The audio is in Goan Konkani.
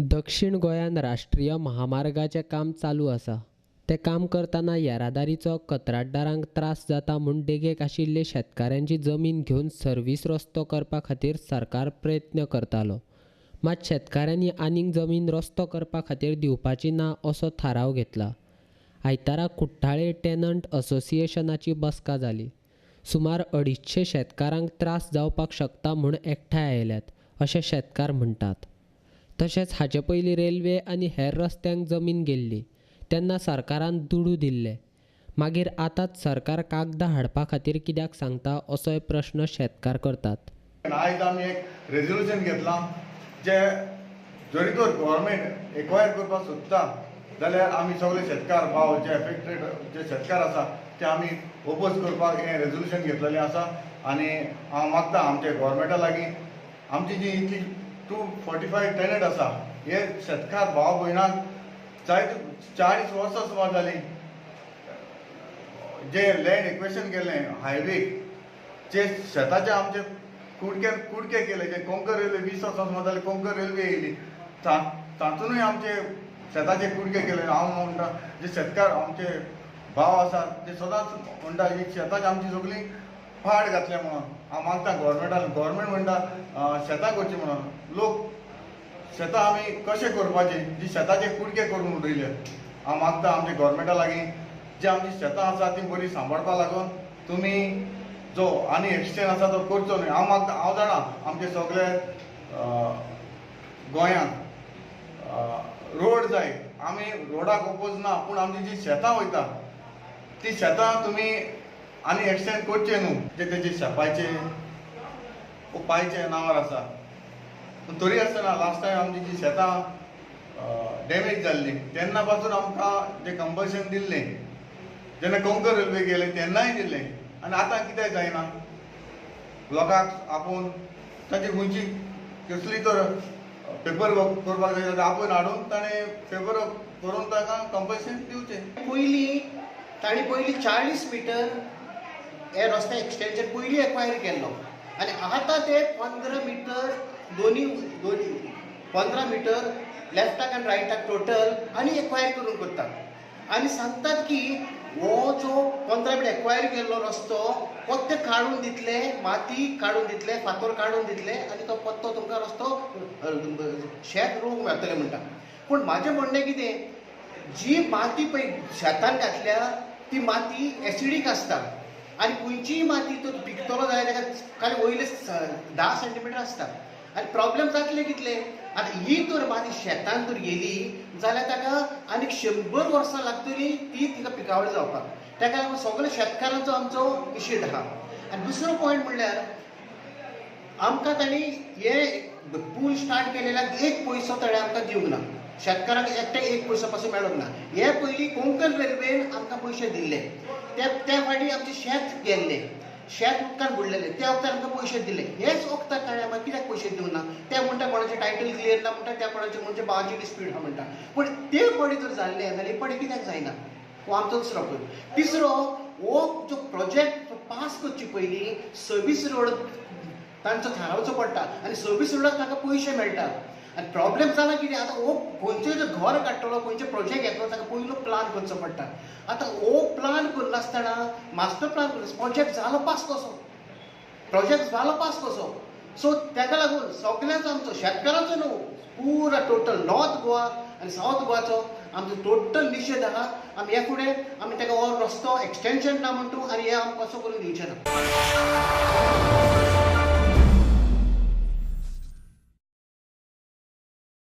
दक्षिण गोंयांत राष्ट्रीय महामार्गाचें काम चालू आसा. तें काम करतना येरादारीचो कंत्राटदारांक त्रास जाता म्हूण देगेक आशिल्ले शेतकारांची जमीन घेवन सर्वीस रस्तो करपा खातीर सरकार प्रयत्न करतालो. मात शेतकारांनी आनीक जमीन रस्तो करपा खातीर दिवपाची ना असो थाराव घेतला. आयतारा कुठ्ठाळे टेनंट असोसिएशनाची बसका जाली. सुमार 250 शेतकारांक त्रास जावपाक शकता म्हूण एकठांय आयल्यात अशें शेतकार म्हणटात. तशेंच हाचे पयलीं रेल्वे आनी हेर रस्त्यांक जमीन गेल्ली तेन्ना सरकारान दुडू दिल्ले. मागीर आतांच सरकार कागदां हाडपा खातीर कित्याक सांगता असोय प्रश्न शेतकार करतात. आयज आमी एक रेजोल्युशन घेतलां जे जरी तर गव्हर्मेंट एक्वायर करपाक सोदता जाल्यार आमी सगळे शेतकार भाव जे एफेक्टेड जे शेतकार आसा ते आमी ओपोज करपाक हें रेजोल्युशन घेतलेलें आसा. आनी हांव मागता आमच्या गव्हर्मेंटा लागीं आमची जी इतली 245 टेनंट आसा हे शेतकार भाव भयणाक जायते 40 वर्सां सुमार जालीं जे लँड एक्वेशन केलें हायवे जे शेताचे आमचे कुडके कुडके केले जे कोंकण रेल्वे 20 वर्सां सुमार जाली कोंकण रेल्वे येयली तातूनय आमचे शेताचे कुडके केले. हांव म्हणटा जे शेतकार आमचे भाव आसा ते सदांच म्हणटा ही शेताची आमची सगळीं पाड घातल्या म्हणून. हांव मागता गव्हर्मेंटान, गव्हर्मेंट म्हणटा शेतां करची म्हणून. लोक शेतां आमी कशें करपाचें जी शेताचे कुडके करून उडयले. हांव मागता आमच्या गव्हर्मेंटा लागीं जी आमची शेतां आसा ती बरी सांबाळपा लागून तुमी जो आनी एक्सटेंड आसा तो करचो न्हय. हांव मागता, हांव जाणा आमचे सगळे गोंयांत रोड जाय, आमी रोडाक ओपोज ना, पूण आमची जी शेतां वयता ती शेतां तुमी आनी एक्सटेंड करचे न्हू. जे तेजे शेपाचे पायचे नांवार आसा पूण तरी आसतना लास्ट टायम आमची जी शेतां डॅमेज जाल्ली तेन्ना पासून आमकां जे कंपल्शन दिल्लें जेन्ना कोंकण रेल्वे गेले तेन्नाय दिल्लें आनी आतां कित्याक जायना. लोकांक आपोवन तांची खंयची कसली तर पेपर वर्क करपाक जाय जाल्यार आपोवन हाडून ताणें पेपर वर्क करून ताका कंपल्शन दिवचें. पयलीं तांणी पयलीं 40 मिटर हे रस्ते एक्सटेंशन पयलीं एक्वायर केल्लो आनी आतां ते 15 मिटर दोनी दोनी 15 मिटर लेफ्टाक आनी रायटाक टोटल आनी एक्वायर करून करतात आनी सांगतात की हो जो 15 मिटर एक्वायर केल्लो रस्तो पत्ते काडून दितले, माती काडून दितले, फातर काडून दितले आनी तो पत्तो तुमकां रस्तो शेत रोवंक मेळटलें म्हणटा. पूण म्हाजें म्हणणें कितें, जी माती पळय शेतान घातल्या ती माती एसिडीक आसता आनी खंयचीय माती तो पिकतलो जाल्यार ताका खाली वयले 10 सेंटीमिटर आसता आनी प्रॉब्लेम जातले कितले. आतां ही तर माती शेतान तर गेली जाल्यार ताका आनीक 100 वर्सां लागतली ती तिका पिकावळ जावपाक. ताका लागून सगळे शेतकारांचो आमचो निशेध आहा. आनी दुसरो पॉयंट म्हणल्यार आमकां तांणी हे पूल स्टार्ट केलेल्याक एक पयसो ताणें आमकां दिवंक ना, शेतकारांक एकटे एक पयसो पासून मेळोंक ना. हे पयलीं कोंकण रेल्वेन आमकां पयशे दिल्ले, त्या फाटी आमचें शेत गेल्लें, शेत उदकान बुडलेलें, त्या वखदार आमकां पयशे दिले. हेच वखदार ताणें आमकां कित्याक पयशे दिवंक ना? ते म्हणटा कोणाचें टायटल क्लियर ना म्हणटा, त्या कोणाचें म्हणजे भावाची डिस्प्यूट आहा म्हणटा. पूण ते पडे जर जाल्ले जाल्यार हे पडे कित्याक जायना? हो आमचो दुसरो पॉयंट. तिसरो, हो जो प्रोजेक्ट पास करचे पयलीं सर्वीस रोड तांचो थारावचो पडटा आनी सर्वीस रोडाक तांकां पयशे मेळटा. आनी प्रॉब्लेम जाला कितें, आतां हो खंयचोय जो घर काडटलो, खंयचो प्रोजेक्ट येतलो ताका पयलो प्लान करचो पडटा. आतां हो प्लान करनासतना मास्टर प्लान करनासतना प्रोजेक्ट जालो पास कसो, प्रोजेक्ट जालो पास कसो? सो ताका लागून सगल्यांचो आमचो शेतकारांचो न्हू, पुरा टोटल नॉर्थ गोवा आनी सावथ गोवाचो आमचो टोटल निशेध आहा. आमी हे फुडें आमी ताका हो रस्तो एक्सटेंशन ना म्हणटू आनी हे आमकां कसो करून दिवचें ना.